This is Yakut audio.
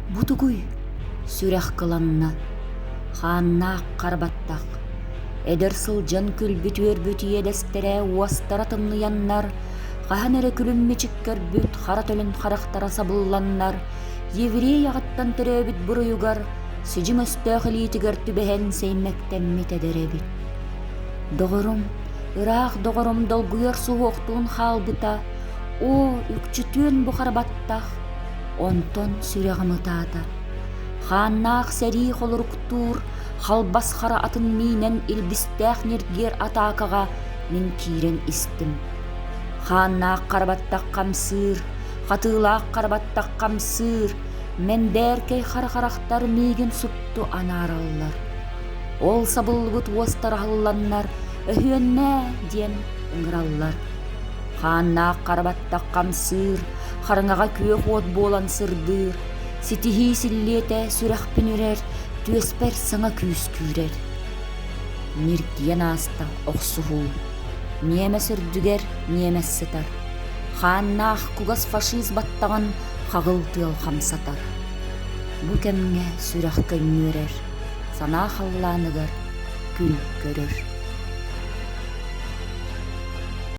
Бу тугуй? Сүрэх кыланна, хааннаах хара баттах. Эдэр сылдьан күлбүт-үөрбүт иэдэстэрэ уостара тымныйаннар, хаһан эрэ күлүм-мичик көрбүт хара төлөн харахтара сабылланнар, еврей аҕаттан төрөөбүт буруйугар сидьиҥ өстөөх илиитигэр түбэһэн сэймэктэммит эдэр эбит. Доҕорум, ыраах доҕорум долгуйар суһуохтуун хаалбыта, оо, үкчүтүөн бу хара баттах, онтон сүрэҕим ытаата. Хааннаах сэрии холоруктуур, халбас хара атын миинэн илбистээх ньиргиэр атаакаҕа мин киирэн истим. Хааннаах хара баттах хамсыыр, хатыылаах хара баттах хамсыыр, мэндээркэй хара харахтар миигин супту анаараллар. Ол сабыллыбыт уостар аһылланнар «Өһүөннээ!» диэн ыҥыраллар. Хааннаах хара баттах хамсыыр, хараҥаҕа күөх уот буолан сырдыыр, ситиһии силлиэтэ сүрэхпин үрэр, түөспэр саҥа күүс күүрэр. Ньиргийэн ааста охсуһуу. Ньиэмэс үрдүгэр ньиэмэс сытар. Хааннаах кугас фашист баттаҕын хаҕыл тыал хамсатар. Бу кэмҥэ сүрэх көнньүөрэр, санаа халлааныгар күн көрөр.